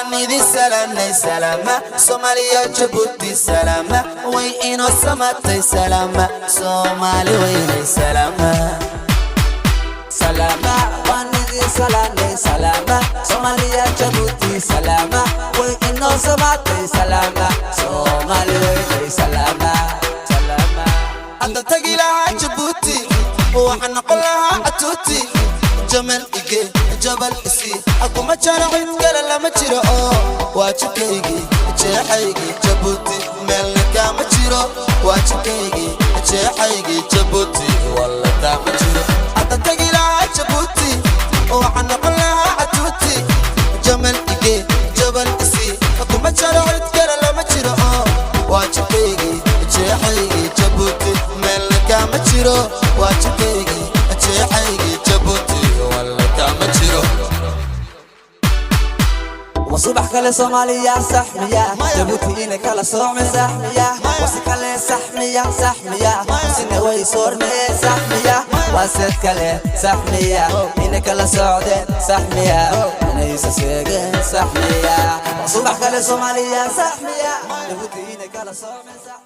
Waan idin salaamnay, salaama Soomaaliya, Jabuuti, salaama. Way inoo samatay, salaama Soomaali weynay, salaama. Salaama, waan idin salaamnay, salaama Soomaaliya, Jabuuti, salaama. Way inoo samaatay, salaama Soomaali weynay, salaama, salaama. Hadda tagi lahaa Jabuuti, waxaan noqon lahaa catuuti. Jamal ige, jabal isi akuma jaro, cid kale lama jiro oo waa jidkaygii, jeexaygii Jabuuti, meelna kaama jiro. Waa jidkaygii, jeexaygii Jabuuti, walla kaama jiro. Hadda tagi lahaa Jabuuti, waxaan noqon lahaa catuuti. Jamal ige, jabal isi akuma jaro, cid kale lama jiro oo waa jidkaygii, jeexaygii Jabuuti, meelna kaama jiro. Waa jidkaygii, jeexaygii Jabuuti, walla kaama jiro. Waa subax kale Soomaaliya, saxmiya? Jabuuti inay kala soocme, saxmiya? Wasi kale, saxmiya, saxmiya? Sina way soormee, saxmiya? Waa sed kale, saxmiya? Inay kala socdeen, saxmiya? Inaysa seegeen, saxmiya? Waa subax kale Soomaaliya, saxmiya? Jabuuti inay kala soocme, saxmiya?